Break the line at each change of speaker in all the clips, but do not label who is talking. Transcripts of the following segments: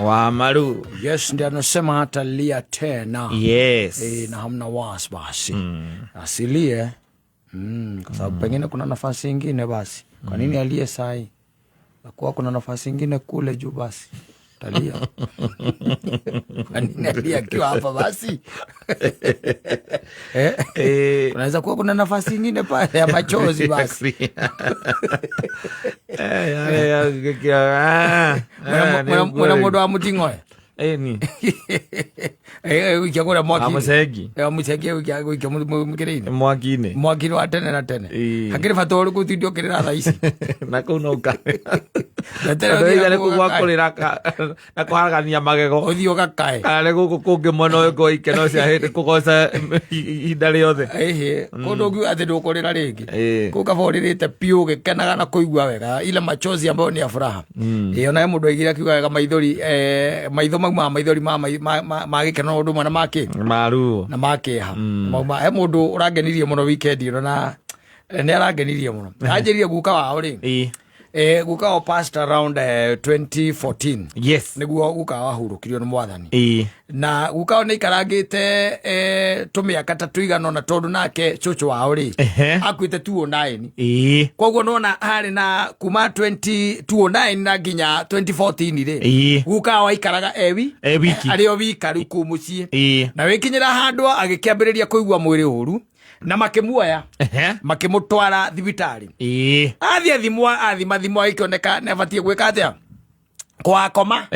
Wa maru.
Yes, ndiye anasema hatalia tena.
Yes.
Na hamna wasiwasi. Asilie. Kwa sababu pengine kuna nafasi ingine basi. Kwa nini alie sahi? Nakuwa kuna nafasi ingine kule juu basi. Talia. Kwa nini alie akiwa hapa basi? Eh? Unaweza kuwa kuna nafasi ingine pale ya machozi basi. Mwena mundu wa muting'oe.
Ni.
Wikia kũrĩa mwaki-inĩ.
Amucengi.
Amucengi wikia mũkĩrĩ-inĩ.
Mwaki-inĩ.
Mwaki-inĩ wa tene na tene. Hakĩrĩ bata ũrĩkũ ũtinde ũkĩrĩra thaa ici?
Na kũu no ũka.
Weterera
Andũ
ũthiĩ
aigana
kũu
kũu gwa
ũgakae.
kũrĩra na kũharagania magego.
Ũthiĩ ũgakae.
Kana nĩ gũkũ kũngĩ mwena ũyũ kwa ikeno cia hĩndĩ kũgoca ihinda rĩothe.
Ĩhĩ, kũndũ ũngiuga atĩ ndũkũrĩra rĩngĩ.
Ĩĩ.
Kũu kaba ũrĩrĩte piũ ũgĩkenaga na kũigua wega. Ile machozi ambayo ni ya furaha. Ĩĩ, ona he mũndũ aigire akiuga wega maithori, maitho maumaga maithori ma gĩkeno na ũndũ ũmwe na ma kĩ?
Maruo.
Na ma kĩeha. Mauma, he mũndũ ũrangenirie mũno weekend ĩno na nĩ arangenirie mũno. Anjĩrire guka wao rĩ.
Ĩĩ.
Guka wao passed around 2014.
Yes.
Nĩguo guka wao ahurũkirio nĩ mwathani.
Ĩĩ.
Na guka wao nĩ aikarangĩte tũmĩaka ta tũigana ũna tondũ nake cũcũ wao rĩ, akuĩte 2009.
Ĩĩ.
Koguo nona harĩ na kuma 2009 na nginya 2014 rĩ.
Ĩĩ.
Guka wao aikaraga ewi.
E wiki.
Arĩ o wika rĩu kũu mũciĩ.
Ĩĩ.
Na wĩkinyĩra handũ agĩkĩambĩrĩria kũigua mwĩrĩ ũru na makĩmuoya. Makĩmũtwara thibitarĩ.
Ĩĩ.
Athiĩ athimwo, athima thimwo agĩkĩoneka nĩ abatiĩ gwĩka atĩa? Kwakoma.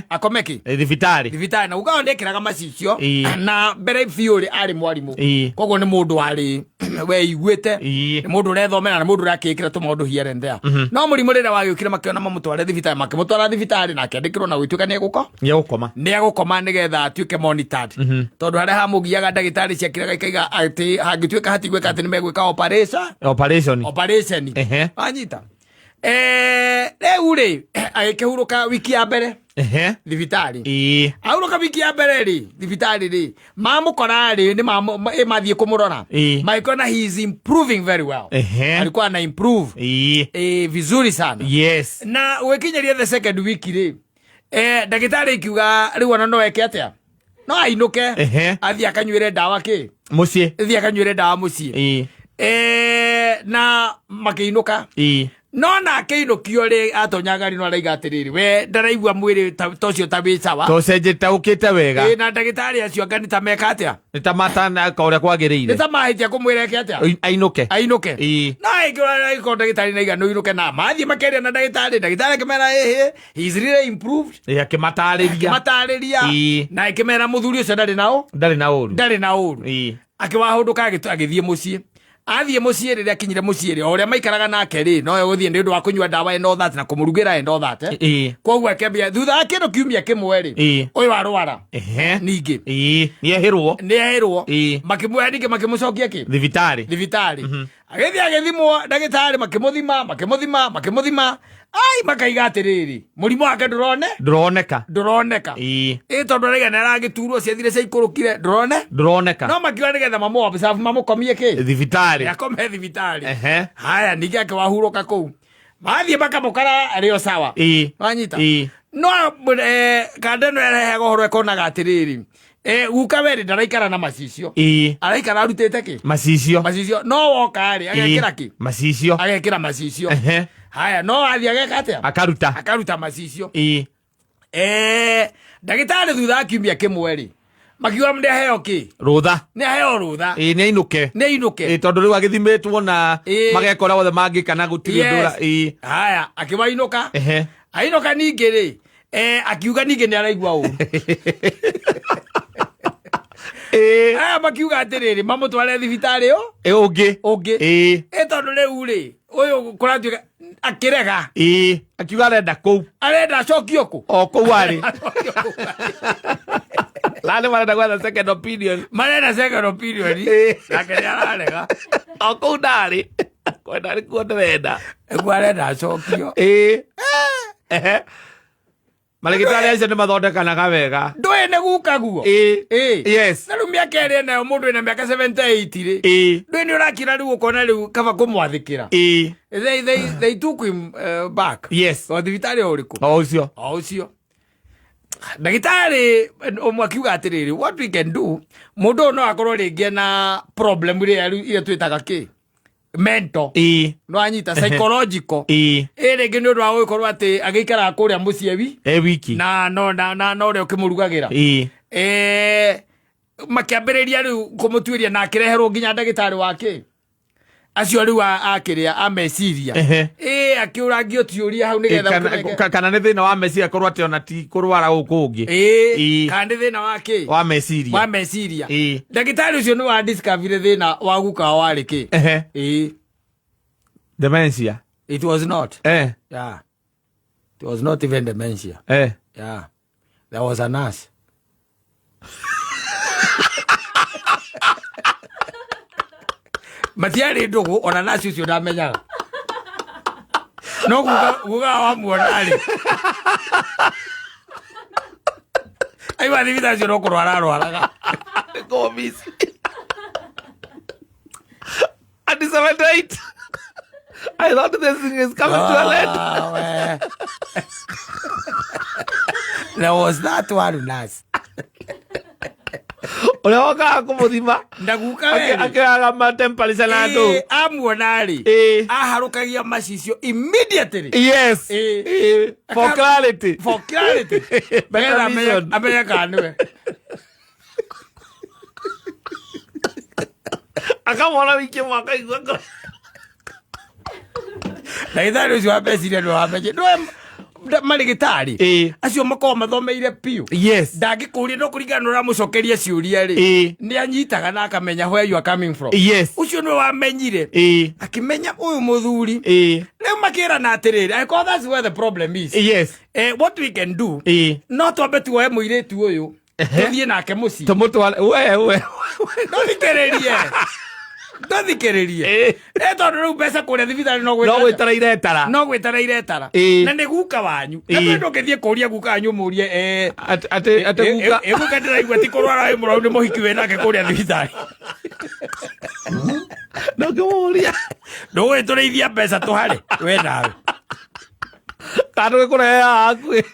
Akome kĩ?
Thibitarĩ.
Thibitarĩ. Na guka ndekĩraga macicio.
Ĩĩ.
Na mbere biũ rĩ arĩ mwarimũ.
Ĩĩ.
Koguo nĩ mũndũ warĩ weiguĩte.
Ĩĩ.
Nĩ mũndũ ũrethomera na mũndũ ũrakĩĩkĩra tũmaũndũ here and there. No mũrimũ rĩrĩa wagĩũkire makĩona mamũtware thibitarĩ, makĩmũtwara thibitarĩ na akĩandĩkĩrwo na gũtuĩka nĩ egũko.
Nĩ egũkoma.
Nĩ egũkoma nĩgetha atuĩke monitored. Tondũ harĩa hamũgiaga ndagĩtarĩ ciakiraga ikaiga atĩ hangĩtuĩka hatigwĩka atĩ nĩ megwĩka operation.
Operation.
Operation. Wanyita. Rĩu rĩ, agĩkĩhurũka wiki ya mbere. Thibitarĩ.
Ĩĩ.
Ahurũka wiki ya mbere rĩ, thibitarĩ rĩ, mamũkora rĩ, nĩ mathiĩ kũmũrora.
Ĩĩ.
Magĩkora he is improving very well. Alikuwa ana improve.
Ĩĩ.
Vizuri sana.
Yes.
Na gwĩkinyeria the second week rĩ, ndagĩtarĩ ikiuga rĩu ona no eke atĩa? No ainũke. Athiĩ akanyuĩre ndawa kĩ?
Mũciĩ.
Athiĩ akanyuĩre ndawa mũciĩ.
Ĩĩ.
Na makĩinũka.
Ĩĩ.
No na akĩinũkio rĩ, atonya ngari no araiga atĩrĩrĩ, we ndaraigua mwĩrĩ ta ũcio ta wĩ sawa.
Ta ũcenjete, ta ũkĩte wega.
Ĩĩ, na ndagĩtarĩ acio anga nĩ ta meka atĩa?
Nĩ ta matana ka ũrĩa kwagĩrĩire.
Nĩ ta mahĩtia kũmwĩra eke atĩa?
Ainũke.
Ainũke.
Ĩĩ.
Na ĩngĩ ndagĩtarĩ naiga nĩ ũinũke na mathiĩ makeria na ndagĩtarĩ, ndagĩtarĩ akĩmera ĩhĩ, he is really improved.
Ĩĩ, akĩmatarĩria.
Akĩmatarĩria.
Ĩĩ.
Na akĩmera mũthuri ũcio ndarĩ na ũ?
Ndarĩ na ũru.
Ndarĩ na ũru.
Ĩĩ.
Akĩwahũndũka agĩthiĩ mũciĩ. Athiĩ mũciĩ rĩrĩa akinyire mũciĩ rĩ, o ũrĩa maikaraga nake rĩ, no egũthiĩ nĩ ũndũ wa kũnyua ndawa and all that na kũmũrugĩra and all that.
Ĩĩ.
Koguo akĩambia thutha wa kĩndũ kiumia kĩmwe rĩ,
Ĩĩ.
ũyũ arwara. Ningĩ.
Ĩĩ. Nĩ ehĩrwo.
Nĩ ehĩrwo.
Ĩĩ.
Makĩmuoya ningĩ makĩmũcokia kĩ?
Thibitarĩ.
Thibitarĩ. Agĩthiĩ agĩthimwo ndagĩtarĩ makĩmũthima, makĩmũthima, makĩmũthima. Ai, makaiga atĩrĩrĩ, mũrimũ wake ndũrone?
Ndũroneka.
Ndũroneka.
Ĩĩ.
Ĩ, tondũ araiga nĩ aragĩturwo ciathire ciaikũrũkire, ndũrone?
Ndũroneka.
No makiuga nĩgetha mamũ observe mamũkomie kĩ?
Thibitarĩ.
Akome thibitarĩ. Haya, ningĩ akĩwahurũka kũu. Mathiĩ makamũkora arĩ o sawa.
Ĩĩ.
Wanyita?
Ĩĩ.
No, kanda ĩno ĩrehaga ũhoro ĩkonaga atĩrĩrĩ, guka werĩ ndaraikara na macicio.
Ĩĩ.
Araikara arutĩte kĩ?
Macicio.
Macicio. No woka rĩ, agekĩra kĩ?
Macicio.
Agekĩra macicio. Haya, no athiĩ ageka atĩa?
Akaruta.
Akaruta macicio.
Ĩĩ.
Ndagĩtarĩ thutha wa kiumia kĩmwe rĩ, makiuga nĩ aheo kĩ?
Rũtha.
Nĩ aheo rũtha.
Ĩĩ, nĩ ainũke.
Nĩ ainũke.
Ĩĩ, tondũ rĩu agĩthimĩtwo na
Ĩĩ.
mageka ũrĩa wothe mangĩka na gũtirĩ ũndũ ũra-,
Yes.
ĩĩ.
Haya, akĩwainũka. Ainũka ningĩ rĩ, akiuga ningĩ nĩ araigua ũru.
Ĩĩ.
Aya makiuga atĩrĩrĩ, mamũtware thibitarĩ ũ?
Ĩ, ũngĩ.
Ũngĩ.
Ĩĩ.
Ĩ, tondũ rĩu rĩ, ũyũ kũratuĩka akĩrega.
Ĩĩ, akiuga arenda kũu.
Arenda acokio kũ?
O kũu arĩ.
Acokio kũu arĩ.
Lani marenda gwetha second opinion.
Marenda second opinion.
Ĩĩ.
Nake nĩ ararega.
O kũu ndarĩ. Kwenda nĩ kuo ndĩrenda.
Nĩguo arenda acokio.
Ĩĩ. Ehe. Marĩgĩtarĩ acio nĩ mathondekanaga wega.
Ndũĩ nĩ guka guo?
Ĩĩ.
Ĩĩ.
Yes.
Na rĩu mĩaka ĩrĩa nayo mũndũ ĩna mĩaka 78 rĩ.
Ĩĩ.
Ndũĩ nĩ ũrakira rĩu ũkona rĩu kaba kũmwathĩkĩra.
Ĩĩ.
They took him back.
Yes.
O thibitarĩ o ũrĩkũ?
O ũcio.
O ũcio. Ndagĩtarĩ ũmwe akiuga atĩrĩrĩ, what we can do, mũndũ ũyũ no akorwo rĩngĩ na problem ĩrĩa rĩu ĩrĩa twĩtaga kĩ mental, no anyita psychological, ĩ rĩngĩ nĩ ũndũ wa gũgĩkorwo atĩ agĩikaraga kũrĩa mũciĩ wi
E wiki.
Na no na na na ũrĩa ũkĩmũrugagĩra. Makĩambĩrĩria rĩu kũmũtuĩria na akĩreherwo nginya ndagĩtarĩ wa kĩ acio rĩu akĩrĩa a meciria. Ĩ akĩũrangio tiũria hau nĩgetha ũkĩmenya-
Kana nĩ thĩna wa meciria, korwo atĩ ona ti kũrwara gũkũ ũngĩ.
Kana nĩ thĩna wa kĩ
wa meciria.
Wa meciria. Ndagĩtarĩ ũcio nĩ wa discover thĩna wa guka warĩ kĩ.
Dementia.
It was not. Yeah, it was not even dementia. Yeah, there was a nurse. Matiarĩ ndũgũ, ona nurse ũcio ndamenyaga, no guka wamuona rĩ, aigua thibitarĩ ũcio no kũrwara arwaraga.
Komis. At 78. I thought this thing is coming to an end.
Ah, we. There was that one nurse.
Ũrĩa wokaga kũmũthima.
Na guka we rĩ,
Akĩoyaga ma temperature na andũ.
Amuona rĩ, aharũkagia macicio immediately.
For clarity.
For clarity.
Better
Nĩgetha
vision.
amenye kana nĩwe.
Akamwona wiki ĩmwe akaigua
Ndagĩtarĩ ũcio wa meciria nĩwe wamenye nĩwe marĩgĩtarĩ acio makoragwo mathomeire biũ. Ndangĩkũria no kũringana na ũramũcokeria ciũria rĩ, nĩ anyitaga na akamenya where you are coming from. Ũcio nĩwe wamenyire, akĩmenya ũyũ mũthuri. Rĩu makĩrana atĩrĩrĩ, angĩkorwo that's where the problem is, what we can do, no twambe tuoe mũirĩtu ũyũ tũthiĩ nake mũciĩ.
Tũmũtware we we.
Ndũthikĩrĩrie, ndũthikĩrĩrie. Tondũ rĩu mbeca kũrĩa thibitarĩ no
No
gwĩtara
gwĩtara iretara.
No gwĩtara iretara. Na nĩ guka wanyu. Na ndũngĩthiĩ kũria guka wanyu ũmũrie
Atĩ guka.
Guka, ndĩraigua ti kũrwara wĩ mũrwaru nĩ mũhiki wĩ nake kũrĩa thibitarĩ.
Ndũngĩmũria.
Ndũgũgĩtũrĩithia mbeca tũharĩ we nawe.
Kana ndũgĩkũrehe haha hakuhĩ.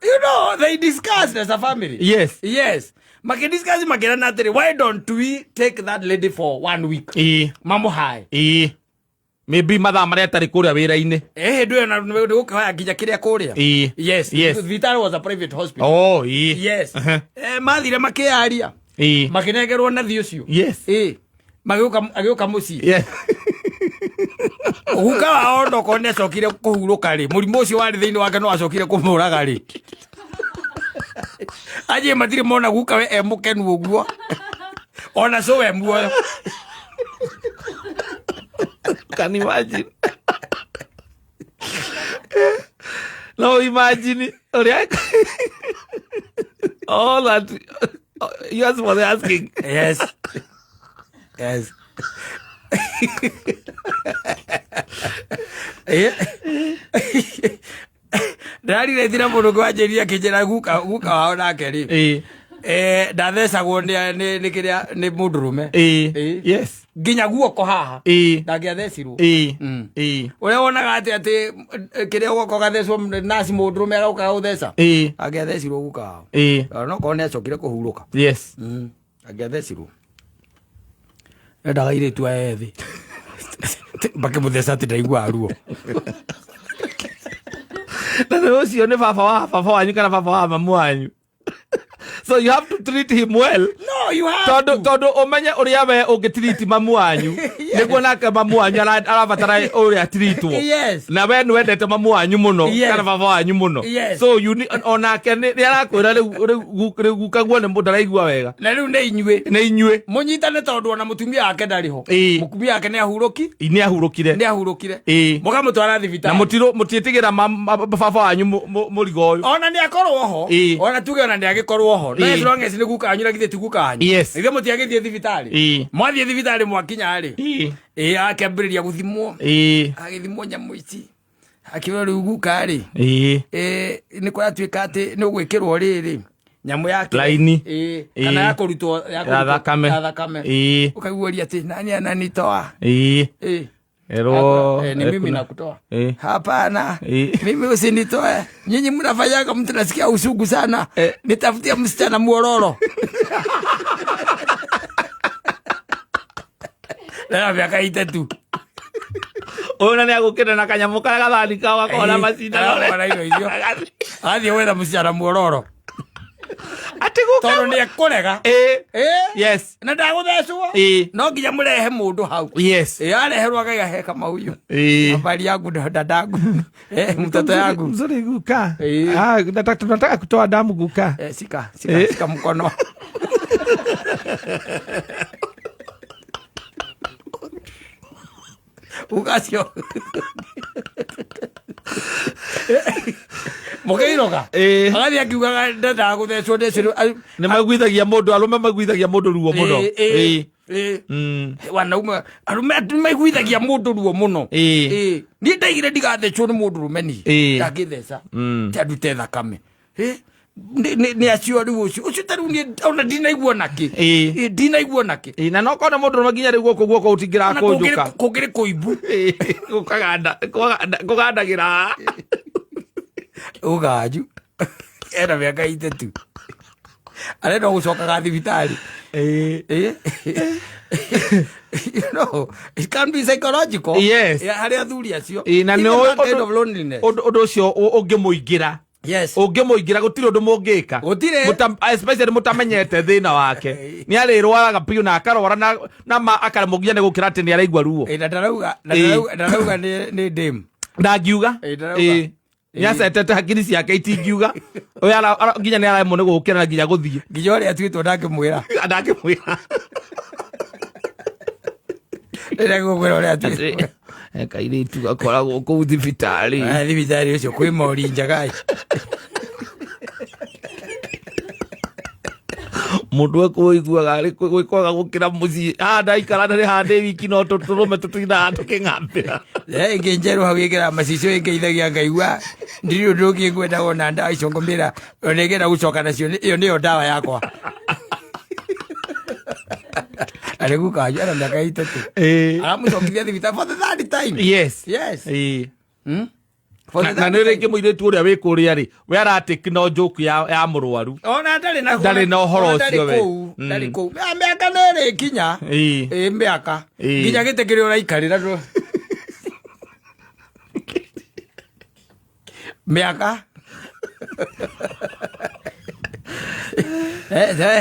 You know, they discussed as a family. Yes, makidiscuss makĩrana atĩrĩ, why don't we take that lady for one week, mamũhae.
Maybe mathaa marĩa atarĩ kũrĩa wĩra-inĩ.
Hĩndĩ ĩyo na nĩ gũkĩhoya nginya kĩrĩa kũrĩa. Yes. Thibitarĩ was a private hospital.
Oh.
Yes. Mathire makĩaria, makĩnengerwo nathi ũcio. Magĩũka, agĩũka mũciĩ. Guka wao ndokorwo nĩ acokire kũhurũka rĩ, mũrimũ ũcio warĩ thĩinĩ wake no acokire kũmũraga rĩ. Anjĩ matirĩ mona guka we e mũkenu ũguo, ona cũwe muoyo.
Can imagine. No imagine ũrĩa all that yours for the asking.
Yes. Ndĩrarire thira mũndũ ũngĩ wanjĩrire akĩnjĩra guka wao nake rĩ, ndathecagwo nĩ kĩrĩa nĩ mũndũrũme. Nginya guoko haha ndangĩathecirwo. Ũrĩa wonaga atĩ kĩrĩa guoko gathecwo naci mũndũrũme agoka gũtheca, angĩathecirwo guka wao. No korwo nĩ acokire kũhurũka. Angĩathecirwo endaga airĩtu aya ethĩ makĩmũtheca atĩ ndaiguaga ruo.
Na nĩ ũcio nĩ baba wa baba wanyu kana baba wa mamu wanyu, so you have to treat him well.
No, you have
Tondu
to.
Tondu umenye uria we ũngĩtiriti mamu wanyu nĩguo nake mamu wanyu arabatara ũrĩa atiritwo. Na we nĩ wendete mamu wanyu mũno kana baba wanyu mũno. So you need, onake nĩ arakwĩra rĩu gukaguo nĩ mũndũ araigua wega.
Na rĩu nĩ inyuĩ
Nĩ inyuĩ.
Mũnyitane tondũ ona mũtumia wake ndarĩ ho. Mũtumia wake nĩ ahurũki.
Nĩ ahurũkire.
Nĩ ahurũkire. Mũkamũtwara
Na
thibitarĩ.
Mũtiĩtigĩra baba wanyu mũrigo ũyũ.
Ona nĩ akorwo ho. Ona tuge ona nĩ agĩkorwo ho, no as long as nĩ guka wanyu na githĩ ti guka wanyu? Ithuĩ mũtiagĩthiĩ thibitarĩ? Mwathiĩ thibitarĩ mwakinya rĩ, akĩambĩrĩria gũthimwo. Agĩthimwo nyamũ ici, akĩrwo rĩu guka rĩ, nĩ kũratuĩka atĩ nĩ ũgwĩkĩrwo rĩrĩ nyamũ ya
Laini.
Kana ya kũrutwo
Ya thakame.
Ya thakame. Ũkaiguaria atĩ nani ananitoa.
Erwo
Ni mimi nakutoa. Hapana.
Eh.
Mimi usinitoe. Nyinyi mnafanyaga mtu nasikia usugu sana.
Eh.
Nitafutie msichana muororo. Na miaka 3.
Ũyũ na nĩ agũkĩra na kanyamũ karĩa gathani kao gakona macindano.
Ona indo icio. Athiĩ gwetha msichana muororo.
Atĩ gũka.
Tondũ nĩ ekũrega.
Yes.
Na ndagũthecwo. No nginya mũrehe mũndũ hau. Areherwo akaiga he kama huyu. Habari yangu dadangu. Mtoto yangu.
Mzuri guka.
Eh.
Ah, tunataka kutoa damu guka.
Shika, shika, shika mkono. Ugacio. Mũkĩiroga. Agathiĩ akiugaga ndendaga gũthecwo ndecirwo.
Nĩ maiguithagia mũndũ, arũme maiguithagia mũndũ ruo mũno.
Wanaume arume maiguithagia mũndũ ruo mũno. Niĩ ndaigire ndigathecwo nĩ mũndũ rũme niĩ. Ndangĩtheca. Ti andute thakame. Nĩ acio rĩu ũcio ta rĩu niĩ ona ndinaigua nakĩ. Ndinaigua nakĩ.
Na no kona mũndũ rũme nginya rĩu gũkũ guoko
Ona
gũtingĩrakũnjũka.
kũngĩrĩ kũimbu.
Gũkaganda, kũgandagĩra.
Ũganju ena mĩaka 3 arenda gũcokaga thibitarĩ. You know, it can be psychological.
Yes.
Harĩ athuri acio.
Na
Even
nĩ
that kind of loneliness.
Ũndũ ũcio ũngĩmũingĩra. Ũngĩmũingĩra gũtirĩ ũndũ mũngĩka.
Gũtirĩ.
Especially mũtamenyete thĩna wake. Nĩ arĩrwaraga biũ na akarwara na akaremwo nginya nĩ gũkĩra atĩ nĩ araigua ruo.
Na ndarauga na ndarauga nĩ dame.
Ndangiuga.
Ndarauga.
Nĩ acetete hakiri ciake itingiuga. Ũyũ nginya nĩ araremwo nĩ gũkĩra na nginya gũthiĩ.
Nginya ũrĩa atuĩtwo ndangĩmwĩra.
Ndangĩmwĩra.
Rĩrĩa gũkwĩra ũrĩa atuĩtwo.
Kairĩtu gakoragwo kũu thibitarĩ.
Thibitarĩ ũcio kwĩ mori njagai.
Mũndũ ekũiguaga arĩ gwĩkwaga gũkĩra mũciĩ. Haha ndaikara na nĩ haha ndĩ wiki no tũtũrũme tũtindaga tũkĩng'ambĩra.
Ĩngĩ njerũ hau ĩkĩra macicio ĩngeithagia ngaigua ndirĩ ũndũ ũngĩ ngwendaga ona ndawa icio ngũmĩra nĩngenda gũcoka nacio ĩyo nĩyo ndawa yakwa. Arĩ gukanju ena mĩaka 3. Aramũcokithia thibitarĩ for the third time.
Yes.
Yes. For the
Na
third
nĩ
time.
rĩngĩ mũirĩtu ũrĩa wĩ kũrĩa rĩ, we aratĩki no joke ya mũrwaru.
Ona ndarĩ na
Ndarĩ na ũhoro
ona ndarĩ
ũcio we.
kũu, ndarĩ kũu. Mĩaka nĩ ĩrĩkinya. Mĩaka. Nginya gĩtĩ kĩrĩa ũraikarĩra mĩaka.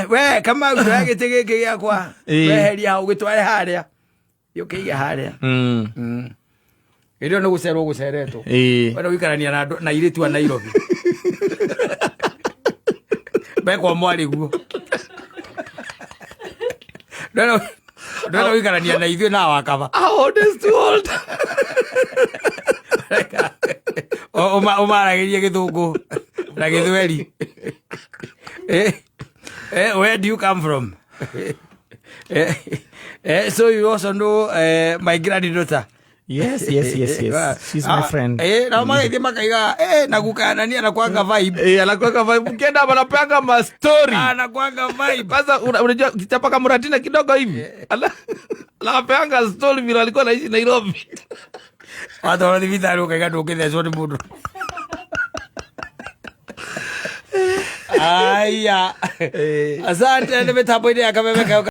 We Kamau we gĩtĩ gĩkĩ gĩakwa. Weheria hau gĩtware harĩa. Gĩũkĩige harĩa. Hĩndĩ ĩyo nĩ gũcerwo gũceretwo. Wenda gũikarania na andũ na airĩtu a Nairobi. Mekwa mwarĩ guo. Ndwenda gũikarania na ithuĩ na wakaba.
How old is too old?
Ũmaragĩrie gĩthũngũ na gĩthweri. Where do you come from? So you also know my granddaughter.
Yes, yes, yes, yes. She's my friend.
Na magĩthiĩ makaiga na gukanania na kwanga vibe.
Anakuweka vibe. Ukienda wanapeanga ma story.
Anakuanga vibe.
Kwanza unajua kichapa kama Muratina kidogo hivi. Anapeanga story vile alikuwa anaishi Nairobi.
Watwara thibitarĩ ũkaiga ndũngĩthecwo nĩ mũndũ. Aya. Asante nĩ mĩtambo-inĩ ya Kameme.